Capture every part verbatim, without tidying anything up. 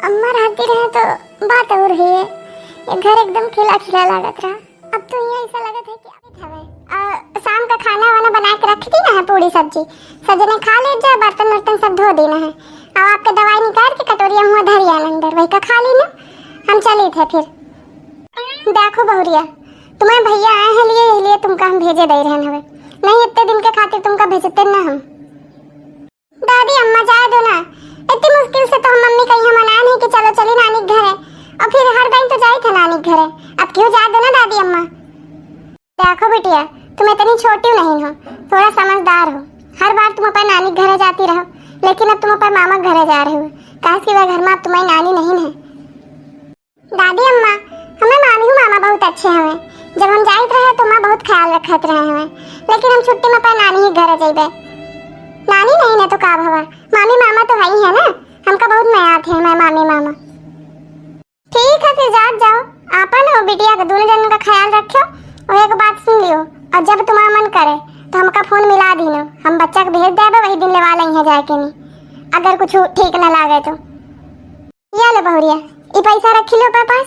अम्मा रहती रहे तो बात और है, ये घर एकदम खिला खिला लागत रहा। अब तो यहाँ ऐसा लगत है कि अभी हवे। आ, शाम का खाना वाना बना के रख दी ना है, पूरी सब्जी, सब जने खा ले जा, बर्तन वर्तन सब धो देना है। अब आपके दवाई निकाल के कटोरिया हुआ धरिया अंदर, वही का खा ली ना, हम चली थे फिर। देखो बहुरिया, तुम्हारे भैया आए हैं लिए, लिए तुमका हम भेजे दे रहे हवे, नहीं इतने दिन के खातिर तुमका भेजते ना हम। दादी अम्मा जाए दो ना, इतनी मुश्किल से तो हम मम्मी का यहाँ मनाए नहीं कि चलो चली नानी के घरे, और फिर हर दिन तो जाई थे नानी के घरे। अब क्यों जाए दो ना दादी अम्मा। देखो बिटिया, तुम इतनी छोटी नहीं हो, थोड़ा समझदार हो। हर बार तुम अपने नानी के घरे जाती रहो, लेकिन अब तुम अपने मामा के घरे जा रहे हो, काहे कि वह घर में अब तुम्हारी नानी नहीं है। दादी अम्मा, हमें मामी हूँ मामा बहुत अच्छे हवे। जब हम जाइत रहे तो माँ बहुत ख्याल रखत रहे हवे, लेकिन हम छुट्टी में अपने नानी ही घरे जइबे। नानी नहीं ना तो का भवा, मामी मामा तो है ही है ना, हमका बहुत मया आते हैं मैं मामी मामा। ठीक है फिर जात जाओ, आपन और बिटिया के दोनों जन का ख्याल रखियो। और एक बात सुन लियो, और जब तुम्हारा मन करे तो हमका फोन मिला दीनो, हम बच्चा के भेज देबे, वही दिन लेवा लेंगे जाके नहीं, अगर कुछ ठीक न लागे तो। या लो बहुरिया, ई पैसा रखी लो अपने पास।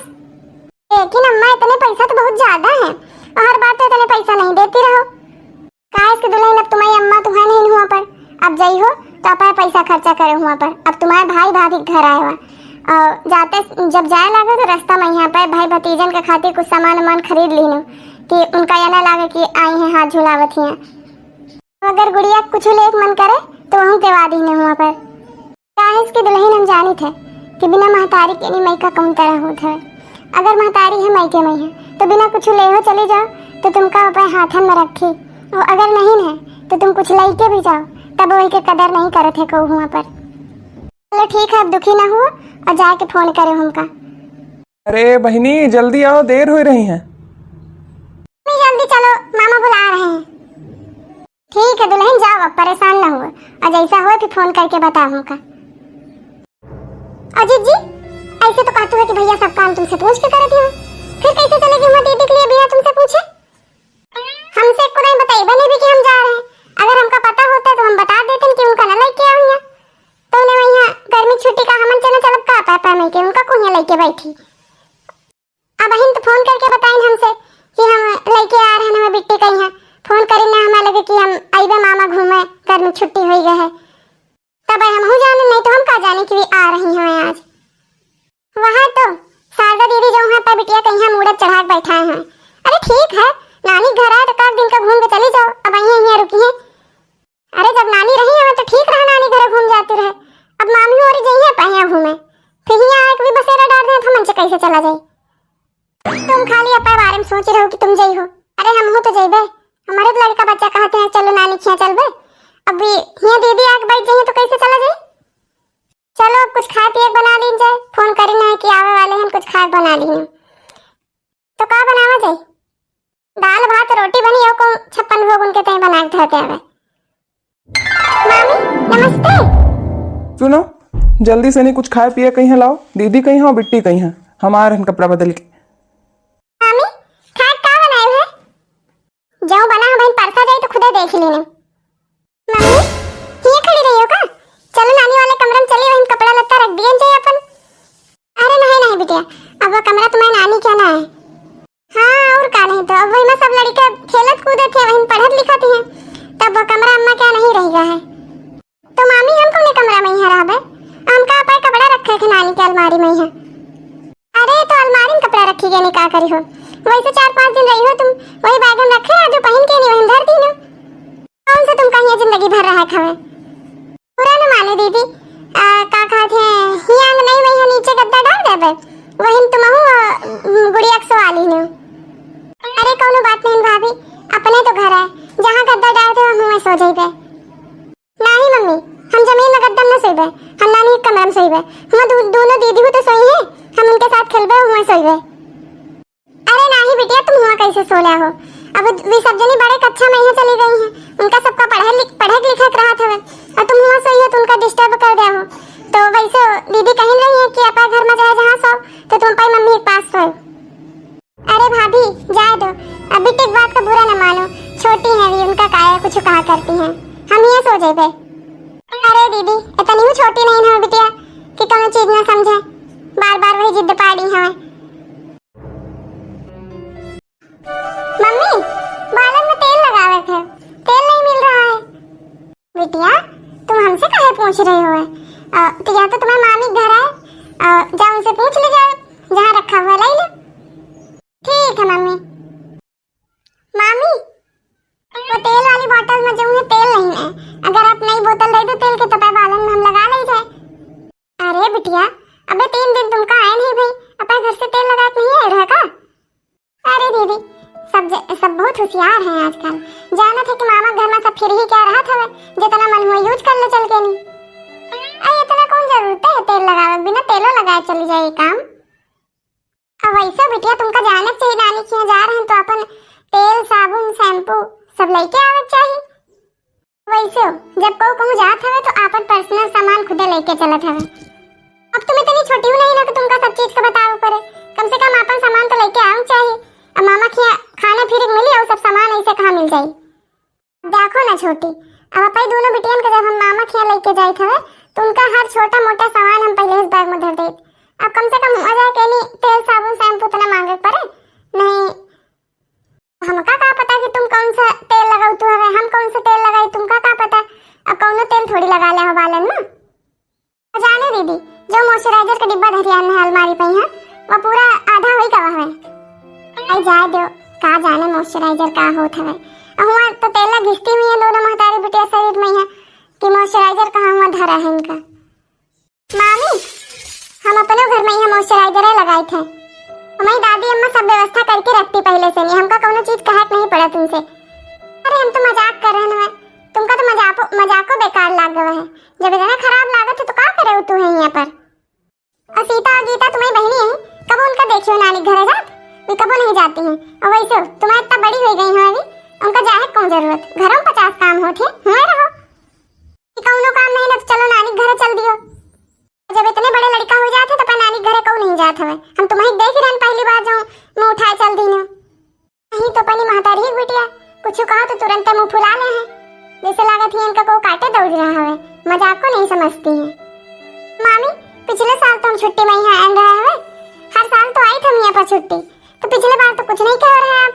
लेकिन अम्मा, इतने पैसा तो बहुत ज्यादा है, और हर बार तो इतने पैसा नहीं देती रहो। काहे कि दुल्हन, अब तुम्हारी अम्मा तुम्हारे नहीं हुआ पर, अब जाई हो तो अपना पैसा खर्चा करे हुआ पर। अब तुम्हारे भाई भाभी के घर आए हुआ, और जाते जब जाए लगे तो रास्ता में यहाँ पर भाई भतीजन के खातिर कुछ सामान वामान खरीद लीनो, कि उनका यह ना लागे कि आई हैं हाथ झुलावत ही हैं। अगर गुड़िया कुछ लेके मन करे तो वहू देवा दीने हुआ पर। काहे कि दुल्हन, हम जानित है कि बिना महतारी के नहीं मइका कौन तरह होत है। अगर महतारी है मइके में है तो बिना कुछ ले हो चली जाओ तो तुमका अपने हाथन में रखी, और अगर नहीं है तो तुम कुछ लेके भी जाओ तब वही के कदर नहीं करत है को हुआ पर। चलो ठीक है, अब दुखी ना हुओ और जाके फोन करो हमका। अरे बहिनी, जल्दी आओ, देर हो रही है। मम्मी, जल्दी चलो, मामा बुला रहे हैं। ठीक है दुल्हन, जाओ, अब परेशान ना हुओ, और जैसा हो फिर फोन करके बताओ हमका। अजीत जी, ऐसे तो कहतू है कि भैया सब काम तुमसे पूछ के करती हो, फिर कैसे चलेगी हुआ दीदी के लिए बिना तुमसे पूछे? हमसे एको नहीं बताई बनी भी कि हम जा रहे हैं। अगर हमका पता होता तो हम बता देते कि उनका न लेके आऊंगा। तो उन्हें वही गर्मी छुट्टी का हमन चले चलब का पापा में के उनका कोई लेके बैठी। अब हम तो फोन करके बताइन हमसे कि हम लेके आ रहे हैं हमें बिट्टी कहीं है। फोन करी ना हमें लगे कि हम आइबे मामा घूमे, गर्मी छुट्टी होई गए है। तब हम हूँ जाने, नहीं तो हम का जाने कि वे आ रही हैं आज। वहाँ तो शारदा दीदी जो है पर बिटिया कहीं हम उड़द चढ़ा के बैठाए हैं। अरे ठीक है, नानी घर आए तो काक दिन का घूम के चली जाओ, अब यहीं यहीं रुकी हैं। अरे जब नानी रही है तो ठीक रहा, नानी घर घूम जाती रहे। अब मामी और जइहे पाए घूमे, फिर यहाँ आए के भी बसेरा डाल दे तो हमन से कैसे चला जाए? तुम खाली अपने बारे में सोच रहे हो कि तुम जई हो। अरे हमहू तो जइबे, हमारे तो लड़का बच्चा कहते हैं चलो नानी खिया चलबे। अब भी हिया दीदी आके बैठ जाइए तो कैसे चला जाए? चलो अब कुछ खाए पिए के बना लीन जाए, फोन करी ना कि आवे वाले हैं, कुछ खाए के बना लीन। तो का बनावा जाए? दाल भात रोटी बनी हो को छप्पन भोग उनके तय बना के धरते हवे। मामी नमस्ते। सुनो, जल्दी से नहीं कुछ खाए पिए कहीं लाओ, दीदी कहीं हो बिट्टी कहीं है, हमार हन कपड़ा बदल के। मामी खाए का बनाए है? जो बना है बहन परसा जाई तो खुदे देख लेने। मम्मी, हिये खड़ी रही हो का? चलो नानी वाले कमरा में चलिए, वहीं कपड़ा लत्ता रख दिए जाए अपन। अरे नहीं नहीं बिटिया, अब वो कमरा तुम्हारे नानी के ना है। हाँ और का, नहीं तो अब वही में सब लड़के खेलत कूदत है, वहीं पढ़त लिखत हैं, तब वो कमरा अम्मा क्या नहीं रह गया है। तो मामी हम कौने कमरा में यहाँ रहबे? हमका अपन कपड़ा रखे के नानी के अलमारी में है। अरे तो अलमारी में कपड़ा रखी के नहीं का करी हो? वैसे चार पाँच दिन रही हो तुम, वही बैग में रखे, आज पहन के नहीं वहीं धर दी ना। कौन सा तुम कहीं जिंदगी भर रहा खावे? बुरा न माने दीदी, आ, का कहत है, हिया अंग नहीं वही नीचे गद्दा डाल देबे, वही तुम हूँ गुड़िया के सवाली ने। अरे कौनो बात नहीं भाभी, अपने तो घर है, जहाँ गद्दा डाल दे हम वहीं सो जाइबे। नहीं मम्मी, हम जमीन में गद्दा में न सोइबे, हम नानी के कमरा में सोइबे। हम दो, दोनों दीदी हो तो सोई है, हम उनके साथ खेलबे, वहीं सोइबे। अरे नाही बिटिया, तुम हुआ कैसे सोला हो? अब वे सब जनी बड़े कक्षा में ही चली गई हैं, उनका सबका पढ़े लिख, पढ़े लिखे के रहत हवे, और तुम हुआ सोई हो तो उनका डिस्टर्ब कर दे हो। तो वैसे दीदी कहिन रही है कि अपा घर में जाए जहाँ सो, तो तुम पाई मम्मी के पास सो। अरे भाभी, जाए दो, अब बिट्टी की बात का बुरा न मानो, छोटी है अभी, उनका काया कुछ कहा करती हैं, हम ये सो जाए। अरे दीदी, इतनी भी छोटी नहीं ना हो बिटिया कि कोनो चीज ना समझे। बार बार वही जिद पाड़ी है। मम्मी, बालन में तेल लगावे के है, तेल नहीं मिल रहा है। बिटिया, तुम हमसे काहे पूछ रही हो? अ, तो या तो तुम्हारे मामी के घर है, अ, जाओ उनसे पूछ लीजिए, जहाँ रखा हुआ है, लाई लो। ठीक है मम्मी। मामी, वो तेल वाली बोतल में जो है तेल नहीं है, अगर आप नई बोतल दे दो तेल के तो पै बालन में हम लगा ले जाए। अरे बिटिया, अबे तीन दिन तुमका आए नहीं भाई, अपने घर से तेल लगा के नहीं आए रहा का? अरे दीदी, सब ज-, सब बहुत होशियार हैं आजकल। जानत है कि मामा घर में सब फिर ही क्या रहत हवे, जितना मन हुआ यूज कर लो चल के नहीं। अरे इतना कौन जरूरत है तेल लगावे, बिना तेलो लगाए चली जाए ये काम। अब वैसे बिटिया तुमका जाने के चाहिए, नानी के यहाँ जा रहे हैं तो अपन तेल, साबुन, शैम्पू सब लेके आवे के चाहिए। वैसे जब कोई कहूँ जात हवे तो आपन पर्सनल सामान खुदे लेके चलत हवे। अब तुम इतनी छोटी हो नहीं ना कि तुमका सब चीज का बतावे पड़े, कम से कम आपन सामान तो लेके आवे चाहिए। अब मामा खिया खाना फिर मिली और सब सामान ऐसे कहाँ मिल जाई? देखो ना छोटी, अब अपनी दोनों बिटियन के जब हम मामा खिया लेके जाइत हवे तो उनका हर छोटा मोटा सामान हम पहले इस बैग में धर देत। अब कम से कम हो जाए कि नहीं तेल साबुन शैम्पू इतना मांगे के पड़े नहीं। हमका का पता कि तुम कौन सा तेल लगाऊ तू हवे, हम कौन सा तेल लगाई, तुमका का पता? अब कौनो तेल थोड़ी लगा ले हो बालन में। जाने दीदी, जो मॉइस्चराइजर का डिब्बा धरिया है अलमारी पे है, वो पूरा आधा होई गवा है। आई जाए दो, का जाने मॉइस्चराइजर का होत हवे। हुआ तो तेल घिसती हुई है दोनों महतारी बिटिया शरीर में है कि मॉइस्चराइजर कहाँ हुआ धरा है इनका। मामी, हम अपने घर में ही मॉइस्चराइजर लगाए थे। हमारी दादी अम्मा सब व्यवस्था करके रखती पहले से नहीं, हमका कौनो चीज कहे के नहीं पड़ा तुमसे। अरे हम तो मजाक कर रहे हैं, तुमका तो मजाको मजाको बेकार लाग गवा है। जब इतना खराब लागत है तो का करे तू है यहाँ पर? और सीता और गीता तुम्हारी बहनी है, कब उनका देखियो नानी घर जात? वे कबो नहीं जाती हैं। और वैसे तुम्हारी इतना बड़ी हो गई हो अभी, उनका जाए कौन जरूरत? घरों में पचास काम होते, हुए रहो। कि कौनो काम नहीं ना तो चलो नानी घर चल दियो। जब इतने बड़े लड़का हो जाते तो अपन नानी घरे कहूँ नहीं जात हवे। हम तुम्हें देख रहन पहली बार जो मुँह उठाए चल दीनो। नहीं तो अपनी महतारी ही बिटिया कुछ कहा तो तुरंत मुँह फुला ले हैं, जैसे लागत ही इनका को काटे दौड़ रहा हवे। मजाक को नहीं समझती हैं। मामी, पिछले साल तो हम छुट्टी में यहाँ आन रहे हवे, हर साल तो आई थे हम यहाँ पर छुट्टी, तो पिछले बार तो कुछ नहीं कह रहे आप।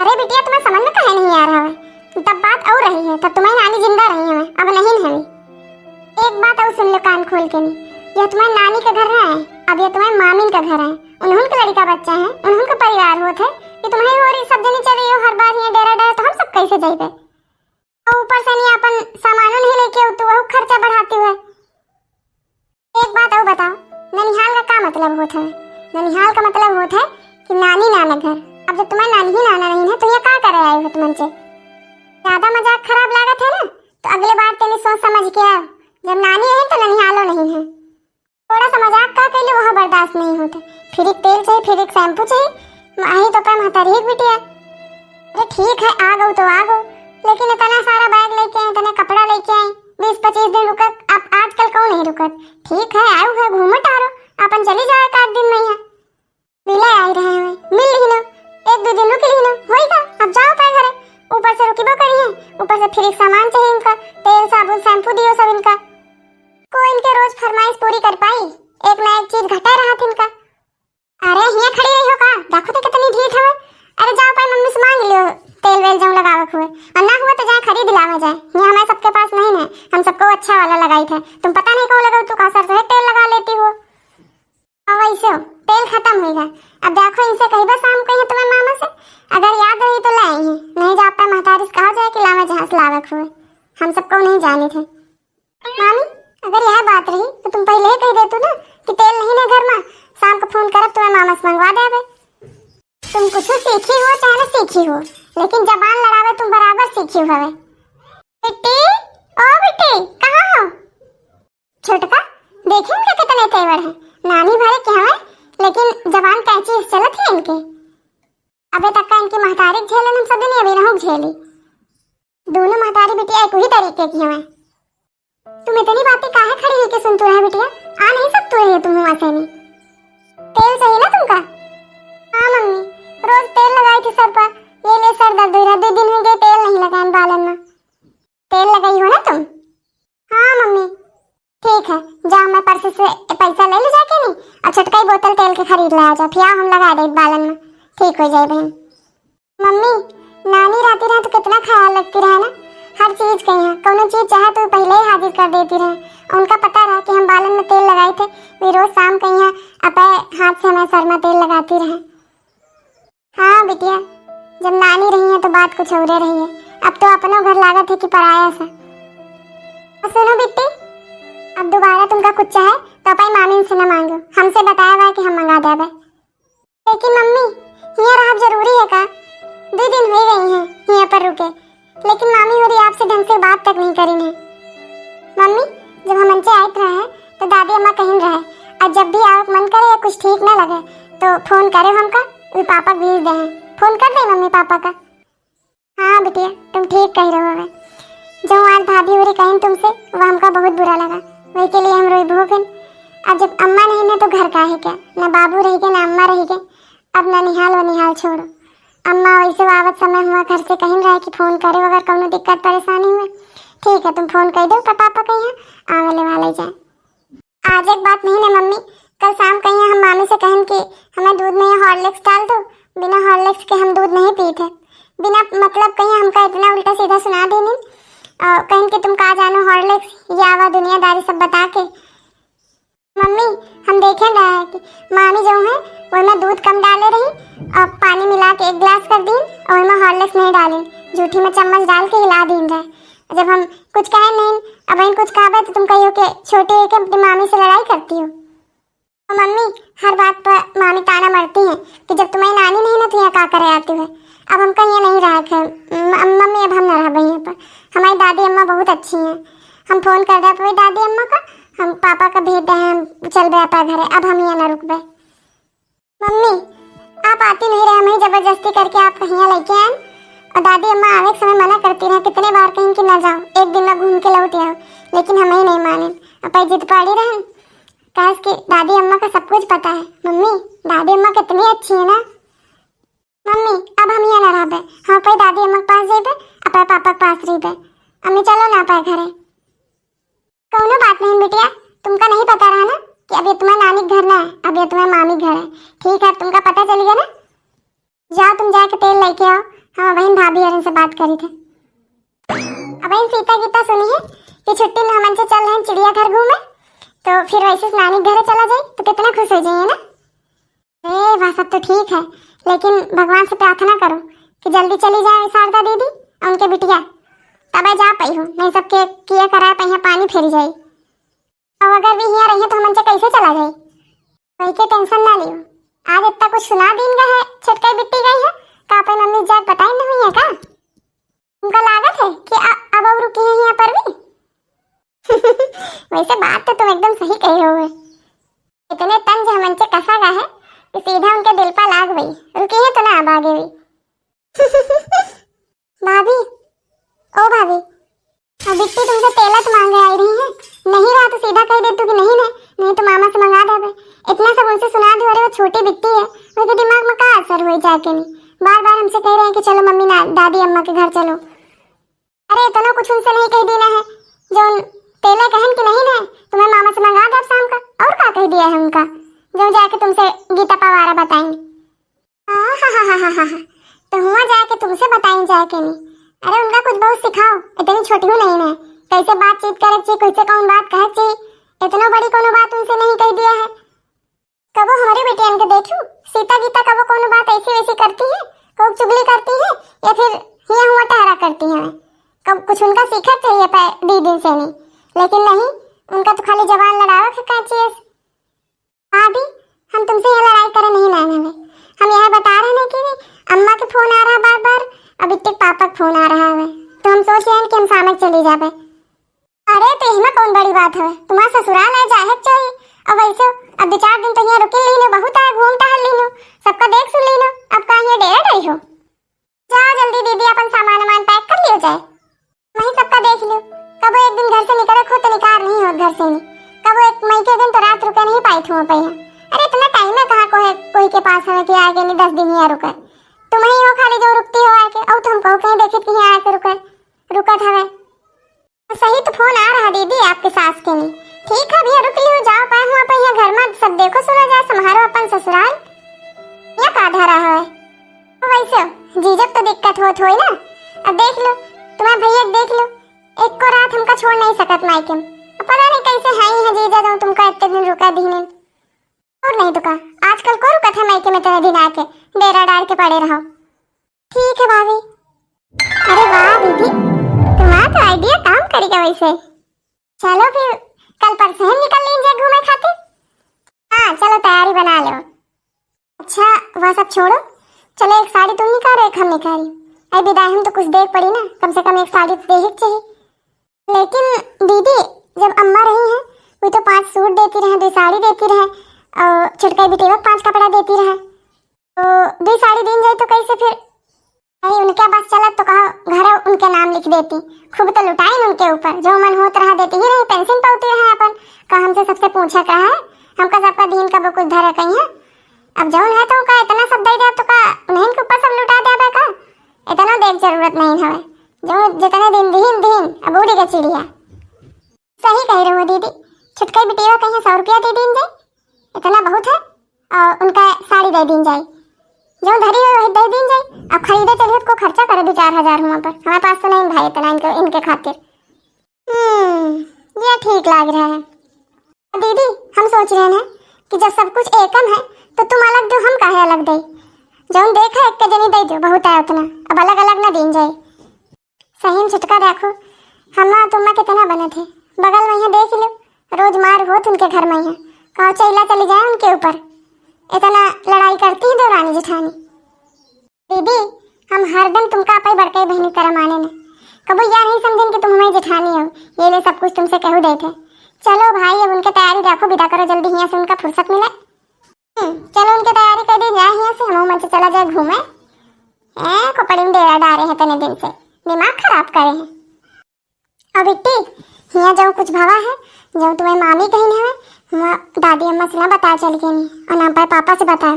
अरे बिटिया, तुम्हें समझ में काहे नहीं आ रहा है? तब बात और रही है, तब तुम्हारी नानी जिंदा रही है, अब नहीं है। एक बात और सुन लो कान खोल के नहीं, यह तुम्हारी नानी का घर ना है, अब यह तुम्हारी मामी का घर है। उन्हों के लड़का बच्चा है, उन्हों का परिवार होत है कि तुम्हारी और ये सब जनी चली हो हर बार ये डेरा डेरा, तो हम सब कैसे जाइबे? और ऊपर से नहीं अपन सामानों नहीं लेके हो, तो वह खर्चा बढ़ाती है। एक बात और बताओ, ननिहाल का का मतलब होत है? ननिहाल का मतलब होत है कि नानी नाना घर। अब जब तुम्हारे नानी ही नाना नहीं है तो ये का करे आए हो तुमन से? ज्यादा मजाक खराब लागत है ना, तो अगले बार तेने सोच समझ के आओ। जब नानी है तो ननिहालो नहीं है। थोड़ा सा मजाक का कैले वहाँ बर्दाश्त नहीं होते। फिर एक तेल चाहिए, फिर एक शैम्पू चाहिए। माही तो पर महतारी एक बिटिया। अरे ठीक है, आ गऊ तो आ गऊ, लेकिन इतना सारा बैग लेके आए, इतने कपड़ा लेके आए, बीस पच्चीस दिन रुकत, अब आजकल कौन नहीं रुकत? ठीक है, आऊ है, घूमो टहरो, अपन चली जाओ एक आध दिन में यहाँ। मिले आई रहे हैं, मिल लिहिनो, एक दो दिन रुक लिहिनो, होई का? अब जाओ अपने घरे। ऊपर से रुकिबो करी है, ऊपर से फिर एक सामान चाहिए इनका, तेल, साबुन, शैम्पू दियो सब इनका। को इनके रोज फरमाइश पूरी कर पाई, एक ना एक चीज घटे रहा था इनका। अरे हियाँ खड़ी रही हो का? देखो तो कितनी ढीठ हवे। अरे जाओ पर मम्मी से मांग लियो तेल वेल जो लगावे हुए, और ना हुआ तो जाए खरीद लावे जाए। यहाँ हमारे सबके पास नहीं है, हम सबको अच्छा वाला लगाई थे। तुम पता नहीं कौन लगा तू का सर से तेल लगा लेती हो। अब वैसे हो, तेल खत्म होइगा। अब देखो इनसे कहिबा शाम को यहाँ तुम्हारे मामा से, अगर याद रही तो ले आई है, नहीं जाओ पर महतारी से कहा जाए कि लावे जहाँ से लावे हुए, हम सबको नहीं जाने थे। मामी, अगर यह बात रही तो तुम पहले ही कह देतू ना कि तेल नहीं है घर में, शाम को फोन करब तुम्हें मामा से मंगवा देबे। तुम कुछ सीखी हो चाहे ना सीखी हो, लेकिन जबान लड़ावे तुम बराबर सीखी हो हवे। बिट्टी, ओ बिट्टी, कहाँ हो? छोटका, देखे इनके कितने तेवर हैं, नानी भरे के हवे, लेकिन जबान कैंची से चलत है इनके। अबे तक का इनकी महतारी के झेलन हम सब दिन अभी रहूं झेली। दोनों महतारी बिटिया एक ही तरीके की हवे। तुम इतनी बातें काहे खड़ी होके सुनतू रहे बिटिया? आ नहीं सकतू रहे तुम वहां से नहीं। तेल चाहिए ना तुमका? हाँ मम्मी, रोज तेल लगाई थी सर पर, ये ले सर दर्द हो रहा, दो दिन हो गए तेल नहीं लगाए बालन में। तेल लगाई हो ना तुम? हाँ मम्मी। ठीक है, जाओ मैं पर्स से पैसा ले ली जाके नहीं, अच्छा बोतल तेल के खरीद लाया जा, फिर हम लगा दे बालन में, ठीक हो जाए बहन। मम्मी, नानी रहती रहे तो कितना ख्याल रखती रहे ना, हर चीज के यहाँ, कौनो चीज चाहे तो पहले ही हाजिर कर देती रहे। उनका पता रहा कि हम बालन में तेल लगाए थे, वे रोज शाम के यहाँ अपने हाथ से हमें सर में तेल लगाती रहे। हाँ बिटिया, जब नानी रही है तो बात कुछ और रही है। अब तो अपनो घर लागत है कि पराया सा। और सुनो बिट्टी, अब दोबारा तुमका कुछ चाहे तो अपनी मामी से न मांगो, हमसे बताया हुआ कि हम मंगा देबे। लेकिन मम्मी, हियाँ रहब जरूरी है का? दो दिन हो गई हैं हियाँ पर रुके, लेकिन मामी होरी आपसे ढंग से बात तक नहीं करी है। मम्मी, जब हम अंचे आइत रहे हैं तो दादी अम्मा कहिन रहे, और जब भी आवक मन करे या कुछ ठीक ना लगे तो फोन करे हमका, वे पापा भेज दे हैं। फोन कर दे मम्मी पापा का। हाँ बिटिया, तुम ठीक कह रहे हो। जो आज भाभी होरी कहिन तुमसे, वो हमका बहुत बुरा लगा, वही के लिए हम रोई भोगन। अब जब अम्मा नहीं ना तो घर का है क्या, ना बाबू रह गए ना अम्मा रह गए। अब ना निहाल वो निहाल छोड़ो। अम्मा वैसे आवत समय हुआ घर से कहिन रहे कि फोन करे अगर कौनो दिक्कत परेशानी हुए। ठीक है, तुम फोन कर दो तो पापा कहिया आवे ले वाले जाए। आज एक बात नहीं ना मम्मी, कल शाम कहिया हम मामी से कहन कि हमें दूध में ये हॉर्लिक्स डाल दो, बिना हॉर्लिक्स के हम दूध नहीं पीते। बिना मतलब कहिया हमका इतना उल्टा सीधा सुना देनी और कहन कि तुम का जानो हॉर्लिक्स, ये आवा दुनियादारी सब बता के। मम्मी, हम देखे रहे हैं कि मामी जो है, वो में दूध कम डाले रही और पानी मिला के एक गिलास कर दीन और में हॉर्लिक्स नहीं डालिन, जूठी में चम्मच डाल के हिला दीन रहे। जब हम कुछ कहे नहीं, अब इन कुछ कहबे तो तुम कहियो कि छोटी है कि अपनी मामी से लड़ाई करती हो। और मम्मी, हर बात पर मामी ताना मारती हैं कि जब तुम्हारी नानी नहीं ना तो यहाँ का करे आती है। अब हमका यहाँ नहीं रहा है। म-, मम्मी, अब हम ना रहबे यहाँ पर। हमारी दादी अम्मा बहुत अच्छी हैं। हम फोन कर दे अपनी दादी अम्मा का, हम पापा का भेज दे हैं, हम चल गए अपने घरे, अब हम यहाँ ना रुकबे। मम्मी, आप आती नहीं रहे, हमें जबरदस्ती करके आप कहीं लेके आए। और दादी अम्मा आवे के समय मना करती रहे, कितने बार कहीं कि ना जाओ, एक दिन में घूम के लौट आओ, लेकिन हम ही नहीं माने। अब जिद पड़ी रहे, काश कि दादी अम्मा का सब कुछ पता है। मम्मी, दादी अम्मा कितनी अच्छी है ना। मम्मी, अब हम यहाँ ना रहबे, हम अपने दादी अम्मा के पास जेबे, अपने पापा के पास रहिबे। अम्मी, चलो ना अपने घरे। कौनो बात नहीं बिटिया, तुमका नहीं पता रहा ना कि अब ये तुम्हारे नानी के घर ना है, अब ये तुम्हारे मामी के घर है। ठीक है, तुमका पता चल गया ना। जाओ, तुम जाके तेल लेके आओ, हम वहीं भाभी और इनसे बात करी थे। अब इन सीता गीता सुनी है कि छुट्टी में हम इनसे चल रहे हैं चिड़ियाघर घूमे, तो फिर वैसे से नानी के घर चला जाए तो कितना खुश हो जाइए ना। अरे, वह सब तो ठीक है, लेकिन भगवान से प्रार्थना करो कि जल्दी चली जाए शारदा दीदी और उनके बिटिया, तब जा पाई हो, नहीं सबके किए कराए पहिया पानी फेरी जाई। और अगर भी हियाँ रही तो हम इनसे कैसे चला जाए? वही के टेंशन ना लियो, आज इतना कुछ सुना दीन गए है, छिटकाई बिट्टी गई है, का अपनी मम्मी जाके बताई नहीं हुई है का? तुमका लागत है कि अ-, अब और रुकी है यहाँ पर भी? वैसे बात तो तुम एकदम सही कह रहे हो। इतने तंज हमन से कसा गा है कि सीधा उनके दिल पर लाग गई। रुकी है तो ना अब आगे भी। भाभी, ओ भाभी, अब बिट्टी तुमसे तेलत मांगे आई रही है। नहीं रहा तो सीधा कह दे तू कि नहीं, नहीं, नहीं तो मामा से मंगा देबे। इतना सब उनसे सुना दो, अरे वो छोटी बिट्टी है, उनके दिमाग में का असर हुई जाके नहीं। बार बार हमसे कह रहे हैं कि चलो मम्मी ना, दादी अम्मा के घर चलो। अरे, इतना कुछ उनसे नहीं कह देना है। जो तेला कहन कि नहीं ना, तुम्हें मामा से मंगा दे अब शाम का। और का कह दिया है उनका, जो जाके तुमसे गीता पवारा बताएंगे। आहाहाहाहा, तो हुआ जाके तुमसे बताई जाके नहीं। अरे, उनका कुछ बहुत सिखाओ, इतनी छोटी हूँ नहीं ना, कैसे बातचीत करे ची, कैसे कौन बात कहे ची, इतना बड़ी कोनो बात उनसे नहीं कह दिया है। कबो हमारे बेटियन के देखू, सीता गीता कबो कोनो बात ऐसी वैसी करती है, खूब चुगली करती है, या फिर हिया हुआ टहरा करती है। कब कुछ उनका सीखा चाहिए पै-, दीदी से नहीं, लेकिन नहीं, उनका तो खाली जबान लड़ावे के का चाहिए। भाभी, हम तुमसे यहाँ लड़ाई करे नहीं ना आए हमें, हम यहाँ बता रहे हैं कि अम्मा के फोन आ रहा बार बार, और बिट्टी के पापा के फोन आ रहा है, तो हम सोच रहे हैं कि हम शाम के चली जावे। अरे, तो इसमें कौन बड़ी बात है? तुम्हारा ससुराल है, जाए के चाहिए। अब वैसे अब दो चार दिन तो यहाँ रुक ही लीनो, बहुत है, घूम टहल लीनो, सबका देख सुन लीनो, अब का यहाँ डेरा डरी हो? जाओ जल्दी दीदी, अपन सामान वामान पैक कर लियो जाए, वहीं सबका देख लियो। कबो एक दिन घर से निकले खुद तो निकार नहीं हो घर से नहीं, कबो एक मई के दिन तो रात रुके नहीं पाई थी वहाँ पे। अरे, इतना टाइम है कहाँ कोई, कोई के पास है कि आगे नहीं दस दिन यहाँ रुके। तुम ही हो खाली जो रुकती हो आके, और तुम कहो कहीं देखित कि यहाँ आके रुके, रुकत हवे। सही तो फोन आ रहा दीदी आपके सास के नहीं। ठीक है भैया, रुक लियो, जाओ पाए हुआ पे यहाँ घर में सब देखो सुना जाए, संभारो जीजक तो दिक्कत होत होई ना। अब देख लो, तुम्हारे भैया के देख लो, एको रात हमका छोड़ नहीं सकत मायके में। अब पता नहीं कैसे हाई है जीजा, जो तुमका इतने दिन रुका दीन। और नहीं तो का, आजकल को रुकत है मायके में इतने दिन आके डेरा डाल के पड़े रहो। ठीक है भाभी। अरे वाह दीदी, तुम्हारा तो आइडिया काम करेगा वैसे। चलो फिर कल परसों ही निकल लीन जाए घूमे खातिर। हाँ चलो, तैयारी बना लो। अच्छा, वह सब छोड़ो, चलो एक साड़ी तुम निकालो, एक हम निकाली। अरे विदाई हम तो कुछ देख पड़ी ना, कम से कम एक साड़ी तो देही के चाहिए। लेकिन दीदी, जब अम्मा रही हैं, वो तो पांच सूट देती रहे, दो साड़ी देती रहे और छोटका बिटिया पांच कपड़ा देती रहे, तो दो साड़ी दीन जाए तो कैसे फिर? नहीं, उनके बस चलत तो कहा घर उनके नाम लिख देती, खूब तो लुटाइन उनके ऊपर, जो मन होत रहा देती ही रही, पेंशन पावती रहे अपन, का हमसे सबसे पूछा कहा है, हमका सबका दीन कबो कुछ धरे कहीं है। अब जौन है तो का इतना सब दे दे तो का उन्हीं के ऊपर सब लुटा देबे का? इतना देख जरूरत नहीं हवे, जो जितने दिन दीन दीन अब उड़ी के चिड़िया। सही कह रहे हो दीदी, छुटकई बिटिया कहीं सौ रुपया दे दीन जाए, इतना बहुत है, और उनका साड़ी दे दीन जाए, जो धरी हो वही दे दीन जाए। अब खरीदे चलिए तो खर्चा करे दो चार हजार हुआ पर, हमारे पास तो नहीं भाई इतना इनके, इनके खातिर। हम्म, ये ठीक लाग रहा है। दीदी, हम सोच रहे हैं कि जब सब कुछ एकम है तो तुम अलग दो, हम काहे अलग दे? जौन देखा एक के जनी दे दो, बहुत है उतना, अब अलग अलग ना दीन जाए। सही में छुटका देखो, हम्मा तुम्मा कितना बनत है, बगल में यहाँ देख लो, रोज मार होत उनके घर में यहाँ, कहो चैला चली जाए उनके ऊपर, इतना लड़ाई करती है देवरानी जेठानी। दीदी, हम हरदम तुमका अपई बड़कई बहनी तरह माने न, कबो यह नहीं समझन कि तुम हमारी जेठानी हो, ये ले सब कुछ तुमसे कहू देते। चलो भाई, अब उनके तैयारी देखो, विदा करो जल्दी, यहाँ से उनका फुर्सत मिले। हम्म, चलो उनके तैयारी कर दी जाए, यहाँ से हम मंच चला जाए घूमे। ए, खोपड़ी में डेरा डारे हैं तने दिन से, दिमाग खराब करे हैं। और बिट्टी, हियाँ जो कुछ भवा है, जो तुम्हें मामी कही ना है, वहाँ दादी अम्मा से ना बताओ चल के नहीं, और ना पर पापा से बताओ।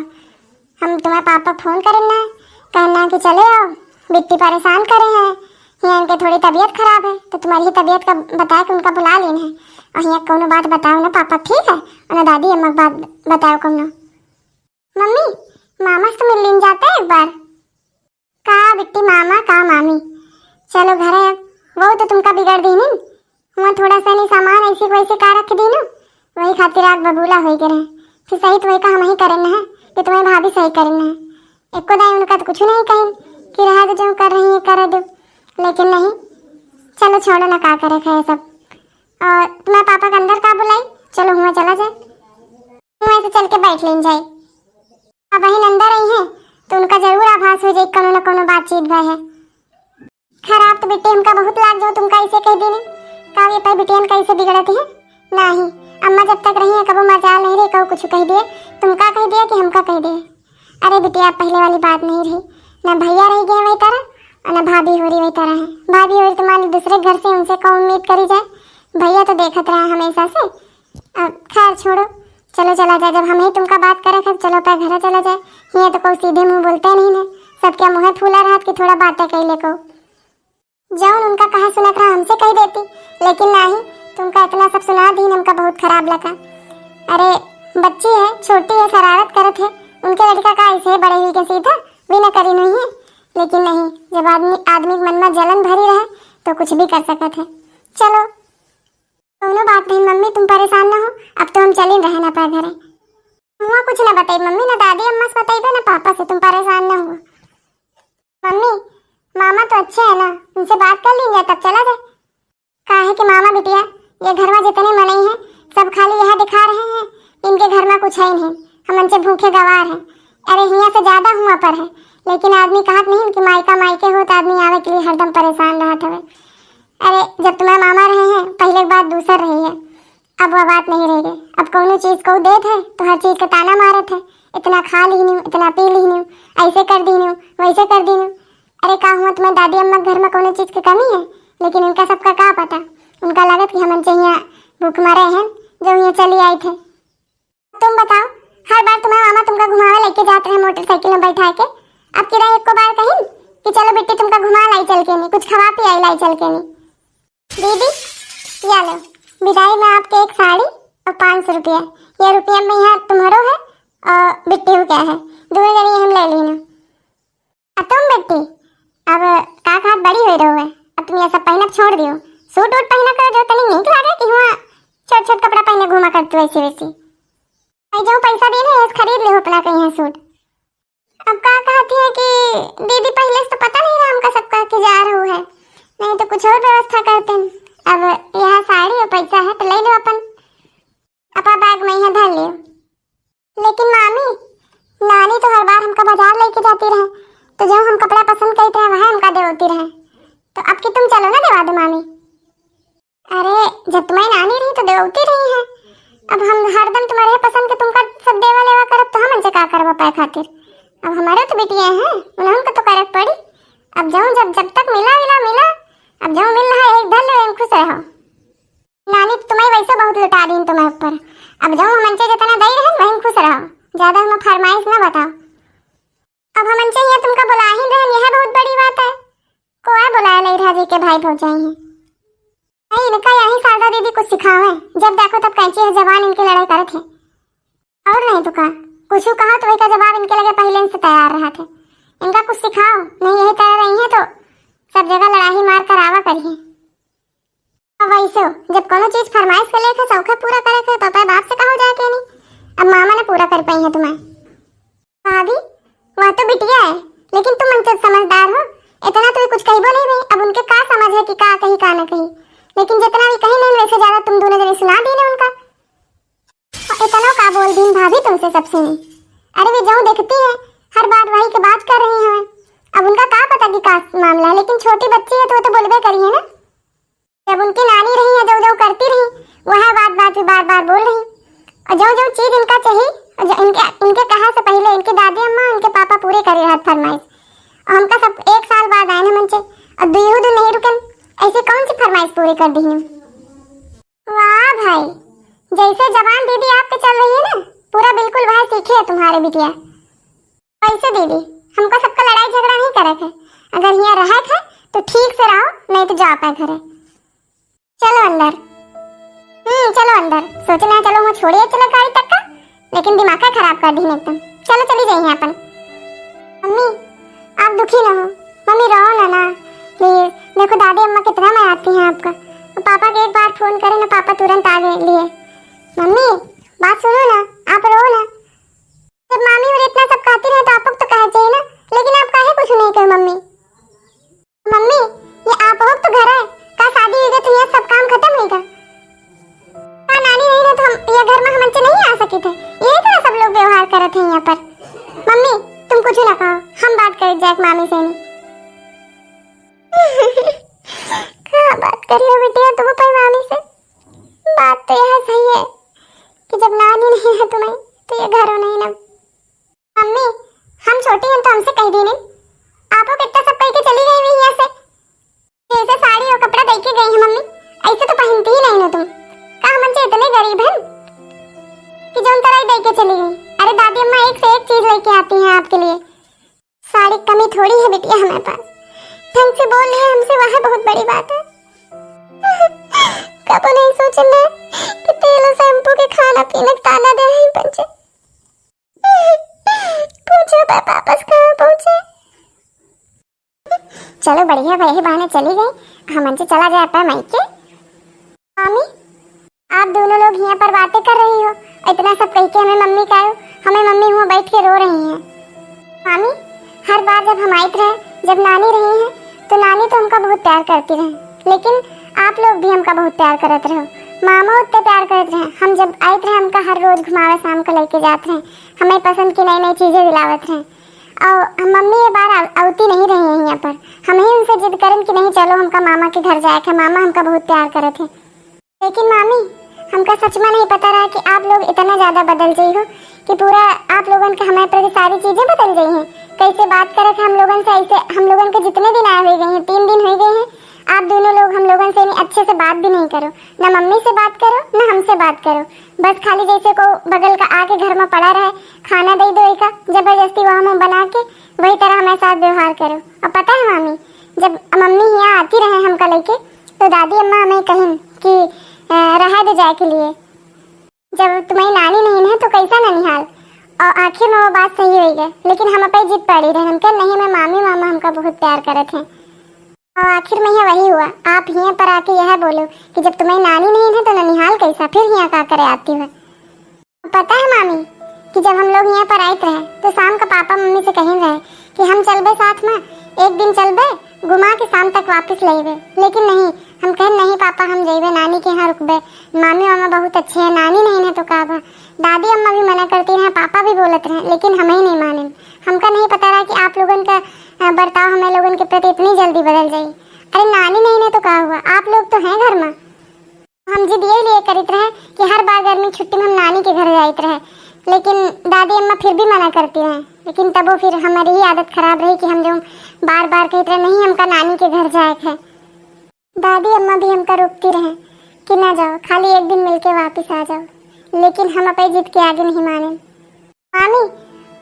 हम तुम्हारे पापा फोन करन ना, कहना कि चले आओ, बिट्टी परेशान करे हैं, हियाँ इनके थोड़ी तबीयत खराब है, तो तुम्हारी ही तबीयत का बताए कि उनका बुला लेना है, और हियाँ कोनो बात बताओ ना पापा, ठीक है, और ना दादी अम्मा की बात बताओ कोनो। मम्मी, मामा से तो मिल लीन जाते हैं एक बार। का बिट्टी, मामा का मामी? चलो घरे अब, वो तो तुमका बिगाड़ दीनी। वहाँ थोड़ा सा नहीं सामान ऐसे वैसे का रख दीनू, वही खातिर आग बबूला होई के रहे। फिर सही तो वही का हम ही करन है, कि तुम्हें भाभी सही करन है। एको दाई उनका तो कुछ नहीं कहिन कि रहा दो, जो कर रही है करे दो, लेकिन नहीं। चलो छोड़ो ना, का करे खाए सब। और तुम्हारे पापा का अंदर का बुलाई, चलो हुआ चला जाए। वहीं से चल के बैठ लेन जाए। अब बहिन अंदर आई हैं, तो उनका जरूर आभास हो जाए कोनो न कोनो बातचीत भय है। खराब तो बेटी हमका बहुत लाग जाओ, तुमका ऐसे कह देने। का ये पर बिटियन कैसे बिगड़त है? नाही, अम्मा जब तक रही है कबो मजाल नहीं रही, कबो कुछ कह दिए, तुमका कह दिया कि हमका कह दिए। अरे बिटिया, पहले वाली बात नहीं रही, ना भैया रह गए वही तरह और ना भाभी हो रही वही तरह है। भाभी हो रही तो मान ली दूसरे घर से, उनसे कौन उम्मीद करी जाए? भैया तो देखत रहा हमेशा से, अब खैर छोड़ो, चलो चला जाए, जब हम ही तुमका बात करे थे, चलो अपने घर चला जाए। हियाँ तो कोई सीधे मुँह बोलते नहीं ने, सबके मुँह फूला रहत कि थोड़ा बातें कैले को। जौन उनका कहा सुनत रहा हमसे कह देती, लेकिन नाही, तुमका इतना सब सुना दी, हमका बहुत खराब लगा। अरे बच्ची है, छोटी है, शरारत करत है, उनके लड़का का ऐसे बड़े हुई के सीधा भी न करी नहीं है, लेकिन नहीं, जब आदमी, आदमी के मन में जलन भरी रहे तो कुछ भी कर सकत है। चलो। कौनो बात नहीं मम्मी, तुम परेशान ना हो, अब तो हम चली रहे ना अपने घरे। हुआ कुछ ना बताई मम्मी, ना दादी अम्मा से बताइबे ना पापा से, तुम परेशान ना हो। मम्मी, मामा तो अच्छे हैं ना, उनसे बात कर ली जाए तब चला जाए। काहे कि मामा बिटिया, ये घर में जितने मनई हैं सब खाली यह दिखा रहे हैं कि इनके घर में कुछ है ही नहीं, हम इनसे भूखे गवार हैं। अरे हियाँ से ज्यादा हुआ पर है, लेकिन आदमी कहत नहीं कि मायका मायके हो तो आदमी आवे के लिए हरदम परेशान रहत हवे। अरे जब तुम्हारे मामा रहे हैं पहले की बात दूसर रही है, अब वह बात नहीं रह गई। अब कौनो चीज को देत है तो हर चीज का ताना मारत है, इतना खा लीनू, इतना पी लीनू, ऐसे कर दीनू, वैसे कर दीनू। अरे का हुआ तुम्हारे दादी अम्मा के घर में कौनो चीज की कमी है, लेकिन इनका सबका का पता, उनका लगत कि हमन चाहिए भूख मरे हैं जो यहाँ चली आई थे। तुम बताओ, हर बार तुम्हारा मामा तुमका घुमावे लेके जात रहे मोटरसाइकिल में बैठा के, अब किरा एको बार कहिन कि चलो बेटी तुमका घुमा लाई चल के नहीं, कुछ खवा पियाई लाई चल के नहीं। दीदी, या लो, विदाई में आपके एक साड़ी और पाँच सौ रुपया। ये रुपया में यहाँ तुम्हारो है और बिट्टी को क्या है, दोनों जने हम ले लेना। आ तुम बेटी, रहो है। अब तुम ये सब पहनब छोड़ दियो, सूट वूट पहना करो, जो तनी नीक लागे कि हुआ छोट छोट कपड़ा पहने घूमा करतू ऐसे वैसे। भाई, जो पैसा दीन है, खरीद लिहो अपना कहीं सूट। अब का कहती है कि दीदी, पहले से तो पता नहीं रहा हमका सबका कि जा रहू है, नहीं तो कुछ और व्यवस्था करते हैं। अब यह साड़ी और पैसा है तो ले लो अपन, अपना बैग में यहाँ धर लियो। लेकिन मामी, नानी तो हर बार हमका बाजार लेके जाती रहे, तो जो हम कपड़ा पसंद करते रहे वह हमका देवती रहे, तो अब की तुम चलो ना देवा दो मामी। अरे, जब तुम्हारी नानी रही तो देवती रही है, अब हम हरदम तुम्हारे पसंद के तुमका सब देवा लेवा करब तो हम उनसे का करब पाए खातिर? अब हमारे तो बिटिया हैं, उन्होंने को तो करे के पड़ी। अब जाऊँ जब, जब तक मिला मिला मिला, अब जाऊँ मिल रहा है एक धर लो, एम खुश रहो। नानी तो तुम्हें वैसे बहुत लुटा दीन तुम्हें ऊपर, अब जाऊँ हम उनसे जितना दे रहे वहीं खुश रहो, ज्यादा हम फरमाइश ना बताओ। अब हम उनसे ये तुमका बुला ही रहे, यह बहुत बड़ी बात है। कोई बुलाया नहीं रहा जी के भाई भौजाई हैं। नहीं, इनका यही शारदा दीदी कुछ सिखावे, जब देखो तब कैंची है जबान इनकी लड़ाई करत है। और नहीं तो का, कुछ कहा तो वही का जवाब इनके लगे पहले से तैयार रहा थे। इनका कुछ सिखाओ, नहीं यही तरह रही है तो सब जगह लड़ाई मार कर आवा करिए। अब वैसे हो, जब कोनो चीज फरमाइश के लेके शौक है पूरा करे के, तो अपने बाप से कहो जाके नहीं, अब मामा ने पूरा कर पाई है तुम्हें। भाभी, वह तो बिटिया है, लेकिन तुम मन से समझदार हो, इतना तो ये कुछ कहिबो नहीं भाई। अब उनके का समझ है कि का कही का ना कही, लेकिन जितना भी कही नहीं वैसे ज्यादा तुम दोनों जने सुना दी ना उनका। और इतना का बोल दीन भाभी तुमसे सबसे नहीं। अरे वे जो देखती है, हर बात वही के बात कर रही हैं। अब उनका का पता कि का मामला है, लेकिन छोटी बच्ची है तो वो तो बोलबे करी है ना। जब उनकी नानी रही है, जो जो करती रही, वह बात बात भी बार बार बोल रही। और जो जो चीज इनका चाहिए, और जो इनके, इनके कहा से पहले इनकी दादी अम्मा, इनके पापा पूरे करे रहत फरमाइश। और हमका सब एक साल बाद आए ना मन से, और दुइयो दिन नहीं रुकन, ऐसे कौन सी फरमाइश पूरी कर दी? वाह भाई, जैसे जबान दीदी आप पे चल रही है ना, पूरा बिल्कुल वह सीखे है तुम्हारे बिटिया। वैसे दीदी, हमको सबका लड़ाई झगड़ा नहीं करे थे, अगर यहाँ रहे थे तो ठीक से रहो, नहीं तो जाओ अपने घरे। चलो अंदर। हम्म, चलो अंदर। सोचना है चलो वहाँ छोड़िए, चलो गाड़ी तक का, लेकिन दिमाग का खराब कर दी एकदम। चलो चली जाइए अपन। मम्मी, आप दुखी ना हो। मम्मी रो ना ना, प्लीज। देखो दादी अम्मा कितना मनाती हैं आपका। और पापा के एक बार फोन करे ना, पापा तुरंत आ गए लिए। मम्मी, बात सुनो ना, आप रो ना। जब मामी और इतना सब कहती रहे तो आपको तो कहना चाहिए ना, लेकिन आप काहे कुछ नहीं कहे मम्मी? मम्मी, ये आप लोग तो घर है, का शादी हुई गई तो ये सब काम खत्म हुई गया? का नानी नहीं रहे तो हम ये घर में हमन से नहीं आ सके थे? यही तरह सब लोग व्यवहार करत हैं यहाँ पर। मम्मी, तुम कुछ ना कहो, हम बात करे जाए मामी से नहीं। का बात करी हो बिटिया तुम पर मामी से? बात तो यह सही है कि जब नानी नहीं है तुम्हें तो ये घर नहीं ना। मम्मी, हम छोटी हैं तो हमसे कह दी नहीं। आपो कितना सब कह के चली गई हुई यहाँ से। जैसे साड़ी और कपड़ा दे के गई है मम्मी, ऐसे तो पहनती ही नहीं ना तुम। का हमन से इतने गरीब हैं कि जो तरह दे के चली गई? अरे दादी अम्मा एक से एक चीज लेके आती हैं आपके लिए। साड़ी कमी थोड़ी है बिटिया हमारे पास। ढंग से बोल लिया हमसे, वह बहुत बड़ी बात है। कबो नहीं सोचे मैं कि तेल और शैम्पू के खाना पीना के ताना दे रही पंचे। पूछो तो वापस कहाँ पहुँचे? चलो बढ़िया भाई, यही बहाने चली गई, हमन से चला जाए अपना मायके। मामी, आप दोनों लोग यहाँ पर बातें कर रही हो, इतना सब कह के हमें मम्मी का आयो, हमें मम्मी हुआ बैठ के रो रही हैं। मामी, हर बार जब हम आइत रहे, जब नानी रही हैं, तो नानी तो हमका बहुत प्यार करती रहे, लेकिन आप लोग भी हमका बहुत प्यार करत रहो। मामा उतने प्यार करत रहे, हम जब आइत रहे हमका हर रोज घुमावे शाम को लेके जात रहे, हमें पसंद की नई नई चीजें दिलावत रहे। और हम मम्मी ये बार आव-, आवती नहीं रही है यहाँ पर, हम ही उनसे जिद करन कि नहीं चलो हमका मामा के घर जाए के, मामा हमका बहुत प्यार करत है। लेकिन मामी, हमका सच में नहीं पता रहा कि आप लोग इतना ज्यादा बदल गई हो कि पूरा आप लोगन के हमारे प्रति सारी चीजें बदल गई हैं। कैसे बात करे थे हम लोगन से, ऐसे हम लोगन के जितने दिन आए हुए गए हैं, तीन दिन हो गए हैं, आप दोनों लोग हम लोगन से नहीं अच्छे से बात भी नहीं करो, ना मम्मी से बात करो ना हमसे बात करो, बस खाली जैसे को बगल का आके घर में पड़ा रहे, खाना दे दो एका, जबरदस्ती वहाँ मुँह बना के वही तरह हमारे साथ व्यवहार करो। और पता है मामी, जब मम्मी यहाँ आती रहे हमका लेके, तो दादी अम्मा हमें कहिन कि, "अ, रहा दे जाए के लिए, जब तुम्हारी नानी नहीं है तो कैसा ननिहाल?" और आखिर में वो बात सही हुई गई, लेकिन हम अपनी जिद पड़ी रहे, हम कहे, "नहीं, हमें मामी मामा हमका बहुत प्यार करत हैं।" और आखिर में यह वही हुआ, आप हियाँ पर आके यह बोलो कि जब तुम्हें नानी नहीं है तो ननिहाल कैसा, फिर हियाँ का करे आती हो। पता है मामी कि जब हम लोग हियाँ पर आइत रहे तो शाम का पापा मम्मी से कहिन रहे कि हम चलबे साथ में, एक दिन चलबे, घुमा के शाम तक वापस लइबे, लेकिन नहीं, हम कहे नहीं पापा, हम जइबे नानी के यहाँ रुकबे, मामी मामा बहुत अच्छे हैं, नानी नहीं है तो का बा। दादी अम्मा भी मना करती रहे, पापा भी बोलत रहे, लेकिन हम ही नहीं माने। हमका नहीं पता रहा कि आप लोगन का अ, बर्ताव हमें लोगन के प्रति इतनी जल्दी बदल जाई। अरे नानी नहीं ने तो का हुआ, आप लोग तो हैं घर में। हम जिद ये लिए करित रहे कि हर बार गर्मी छुट्टी में हम नानी के घर जाइत रहे, लेकिन दादी अम्मा फिर भी मना करती रहे। लेकिन तबो फिर हमारी ही आदत खराब रही कि हम जो बार बार कहते रहे, नहीं, हमका नानी के घर जाए के है। दादी अम्मा भी हमका रोकती रहे कि ना जाओ, खाली एक दिन मिलके वापस आ जाओ, लेकिन हम अपनी जिद के आगे नहीं माने। मामी,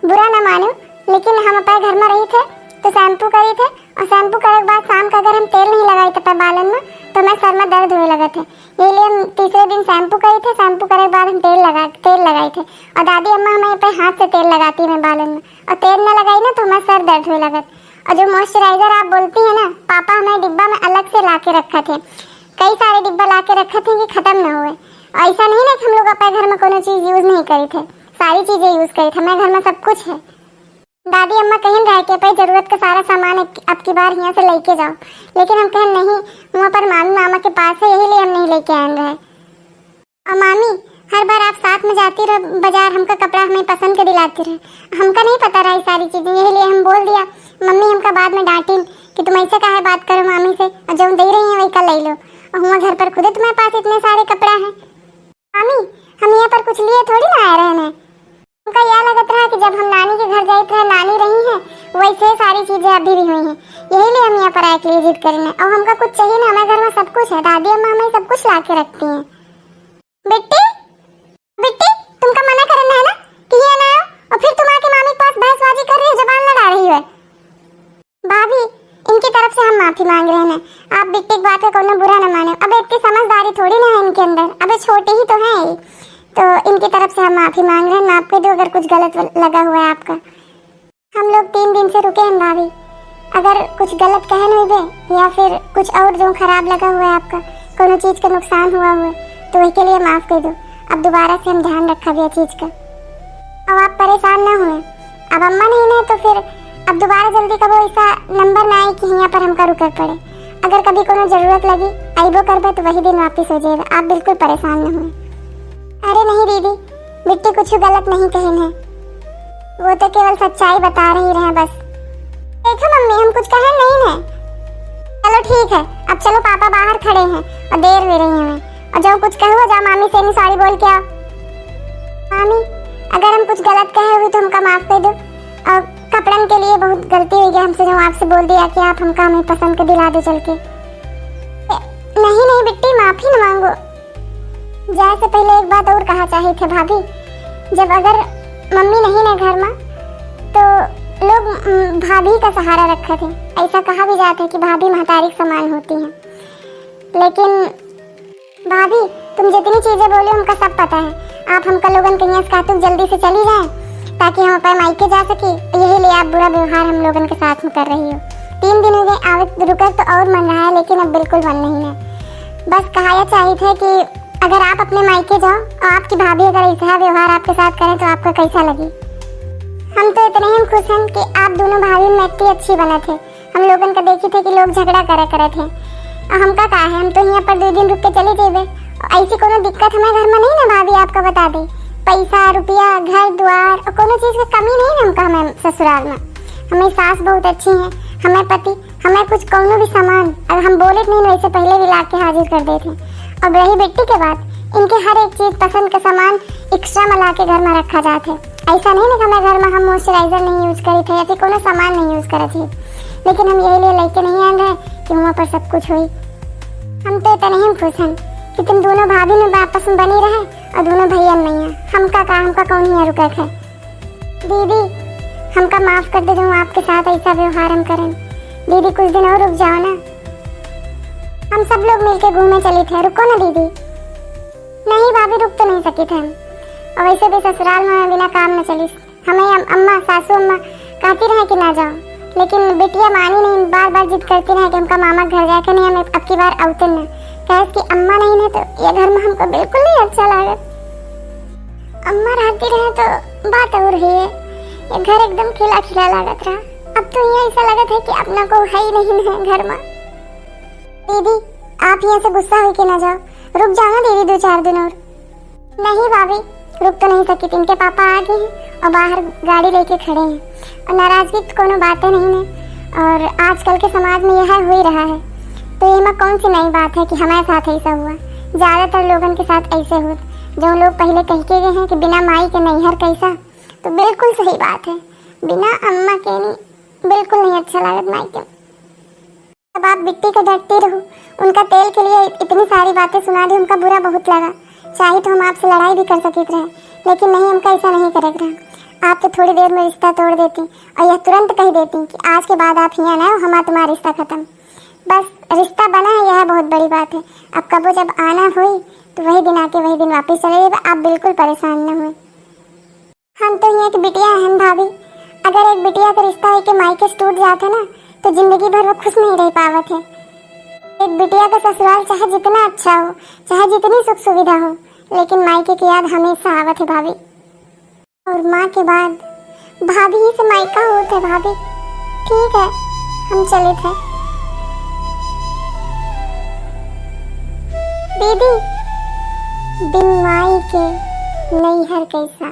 बुरा ना मानो, लेकिन हम अपने घर में रही थे तो शैम्पू करी थे, और शैम्पू करे के बाद शाम का अगर हम तेल नहीं लगाई थे अपने बालन में तो हमारे सर में दर्द होए लगे थे। यही लिए हम तीसरे दिन शैम्पू करी थे, शैम्पू करे के बाद हम तेल लगा तेल लगाई थे, और दादी अम्मा हमें पे हाथ से तेल लगाती है बालन में, और तेल ना लगाई ना तो हमारा सर दर्द होए लगत। और जो मॉइस्चराइजर आप बोलती है ना, पापा हमें डिब्बा में अलग से ला के रखा थे, कई सारे डिब्बा ला के रखा थे कि खत्म ना हुए, और ऐसा नहीं ना कि हम लोग अपने घर में कोनो चीज यूज नहीं करी थे, सारी चीजें यूज करी थे, हमारे घर में सब कुछ है। दादी अम्मा कहिन रहे कि अपनी जरूरत का सारा सामान एक, अब की बार यहाँ से लेके जाओ, लेकिन हम कहें नहीं, वहाँ पर मामी मामा के पास है, यही लिए हम नहीं लेके आए रहे। और मामी, हर बार आप साथ में जाती रह बाजार, हमका कपड़ा हमें पसंद के दिलाती रहे, हमका नहीं पता रहा ये सारी चीजें, यही लिए हम बोल दिया। मम्मी हमका बाद में डांटिन कि तुम ऐसे काहे बात करो मामी से, और जो दे रही हैं वही का ले लो, और हुआ घर पर खुदे तुम्हारे पास इतने सारे कपड़ा हैं। मामी, हम यहाँ पर कुछ लिए थोड़ी ना आए रहे हैं, हमका यह लगत रहा कि जब हम नानी के घर जाइत रहे, नानी रही है, वैसे सारी चीजें अभी भी हुई हैं, यही लिए हम यहाँ पर आए के लिए जिद करें। और हमका कुछ चाहिए ना, हमारे घर में सब कुछ है, दादी अम्मा हमें सब कुछ ला के रखती हैं। बिट्टी, बिट्टी, तुमका मना करना है ना कि ये ना आओ, और फिर तुम आके मामी के पास बहसबाजी कर रही हो, जबान लड़ा रही हो। भाभी, इनकी तरफ से हम माफी मांग रहे हैं, आप बिट्टी की बात का कोनो बुरा ना माने। अबे इतनी समझदारी थोड़ी ना है इनके अंदर, अबे छोटे ही तो हैं ये, तो इनकी तरफ से हम माफी मांग रहे हैं। माफ कर दो अगर कुछ गलत लगा हुआ है आपका। हम लोग तीन दिन से रुके हैं भाभी, अगर कुछ गलत कहन हुए या फिर कुछ और जो खराब लगा हुआ है आपका, कोनो चीज का नुकसान हुआ हुए, तो वही के लिए माफ कर दो। अब दोबारा से हम ध्यान रखा भी चीज का। अब आप परेशान ना हुए, अब अम्मा नहीं ना तो फिर अब दोबारा जल्दी कबो ऐसा नंबर ना आए कि यहाँ पर हमका रुके पड़े। अगर कभी कोनो जरूरत लगी, आइबो करबे तो वही दिन वापस हो जाएगा, आप बिल्कुल परेशान ना हुए। अरे नहीं दीदी, बिट्टी कुछ गलत नहीं कहिन है, वो तो केवल सच्चाई बता रही रहे बस। देखो मम्मी, हम कुछ कहे नहीं है। चलो ठीक है, अब चलो, पापा बाहर खड़े हैं और देर हो रही है हमें, और जो कुछ कहो जा मामी से सॉरी बोल के आओ। मामी, अगर हम कुछ गलत कहे हुए तो हमका माफ कर दो, और कपड़न के लिए बहुत गलती हो गया हमसे, जो आपसे बोल दिया कि आप हमका हमें पसंद के दिला दो चल के। ए, नहीं नहीं बिट्टी, माफी न मांगो। जाए से पहले एक बात और कहा चाहे थे भाभी, जब अगर मम्मी नहीं ना घर में तो लोग, उम, भाभी का सहारा रखा थे। ऐसा कहा भी जाता है कि भाभी महतारी के समान होती हैं, लेकिन भाभी, तुम जितनी चीजें बोले हमका सब पता है। आप हमका लोगन के यहाँ से कहतू जल्दी से चली जाए ताकि हम अपने मायके जा सके, यही लिए आप बुरा व्यवहार हम लोगन के साथ में कर रही हो। तीन दिन हो गए आवे रुके तो और मन रहा है, लेकिन अब बिल्कुल मन नहीं है। बस कहा यह चाहिए थे कि अगर आप अपने मायके जाओ और आपकी भाभी अगर ऐसा व्यवहार आपके साथ करें तो आपका कैसा लगे? हम तो इतने ही खुश हैं कि आप दोनों भाभी में इतनी अच्छी बना थे। हम लोगन का देखी थे कि लोग झगड़ा करे करे थे, और हमका का है, हम तो यहाँ पर दो दिन रुक के चले जेबे। ऐसी कोनो दिक्कत हमारे घर में नहीं ना भाभी, आपका बता दे, पैसा रुपया घर द्वार और कोनो चीज की कमी नहीं ना हमका, हमें ससुराल में हमें सास बहुत अच्छी हैं, हमें पति, हमें कुछ कोनो भी सामान अगर हम बोले नहीं वैसे पहले भी ला के हाजिर कर देते हैं। और रही बिट्टी के बात, इनके हर एक चीज पसंद का सामान एक्स्ट्रा में ला के घर में रखा जाते है। ऐसा नहीं ना कि हमारे घर में हम मॉइस्चराइजर नहीं यूज करे थे या फिर कोनो सामान नहीं यूज करे थे, लेकिन हम यही लिए लेके नहीं आए रहे कि वहाँ पर सब कुछ हुई। हम तो इतने ही खुश हैं कि तुम दोनों भाभी में आपस में बनी रहे और दोनों भैया में नहीं है। हमका का, हमका कौन ही रुके थे? दीदी, हमका माफ कर दे जो आपके साथ ऐसा व्यवहार हम करें। दीदी, कुछ दिन और रुक जाओ ना, हम सब लोग मिलके घूमे चली थे, रुको ना दीदी। नहीं भाभी, रुक तो नहीं सकी थे हम, और वैसे भी ससुराल में हमें बिना काम न चली। हमें अम-, अम्मा, सासू अम्मा कहती रहे कि ना जाओ, लेकिन बिटिया मानी नहीं, बार बार जिद करती रहे कि हमका मामा के घर जाए के नहीं, हम अब की बार अउते न। कहे कि अम्मा नहीं है तो ये घर में हमको बिल्कुल नहीं अच्छा लागत। अम्मा रहती रहे तो बात और ही है, ये घर एकदम खिला खिला लागत रहा। अब तो यहाँ ऐसा लगत है कि अपना को है ही नहीं है घर में। दीदी, आप यहाँ से गुस्सा होके ना जाओ, रुक जाओ ना दीदी दो चार दिन और। नहीं भाभी, रुक तो नहीं सकी थी, इनके पापा आ गए हैं और बाहर गाड़ी लेके खड़े हैं। और नाराजगी की कोनो बातें नहीं है, और आजकल के समाज में यह हो ही रहा है, तो ये में कौन सी नई बात है कि हमारे साथ ऐसा हुआ? ज़्यादातर लोगन के साथ ऐसे होत, जो लोग पहले कह के गए हैं कि बिना माई के नैहर कैसा, तो बिल्कुल सही बात है, बिना अम्मा के नहीं, बिल्कुल नहीं अच्छा लागत माई के। अब आप बिट्टी के डटती रहू, उनका तेल के लिए इतनी सारी बातें सुना दी, उनका बुरा बहुत लगा। चाहे तो हम आपसे लड़ाई भी कर सकित रहे, लेकिन नहीं, हमका ऐसा नहीं करे के रहा। आप तो थोड़ी देर में रिश्ता तोड़ देती और यह तुरंत कह देती कि आज के बाद आप यहाँ ना हो, हमारा तुम्हारा रिश्ता खत्म। बस रिश्ता बना है, यह बहुत बड़ी बात है। अब कबो जब आना होई तो वही दिन आके वही दिन वापस चले जाइबा, आप बिल्कुल परेशान न होई। हम तो यहाँ एक बिटिया हन भाभी, अगर एक बिटिया का रिश्ता होके माई के टूट जात है ना, तो जिंदगी भर वो खुश नहीं रह पावत है। एक बिटिया का ससुराल चाहे जितना अच्छा हो, चाहे जितनी सुख सुविधा हो, लेकिन माई के याद हमेशा आवत है भाभी। और माँ के बाद भाभी ही से माई का होत है भाभी। ठीक है, हम चलित है। दीदी, बिन माई के नैहर कैसा?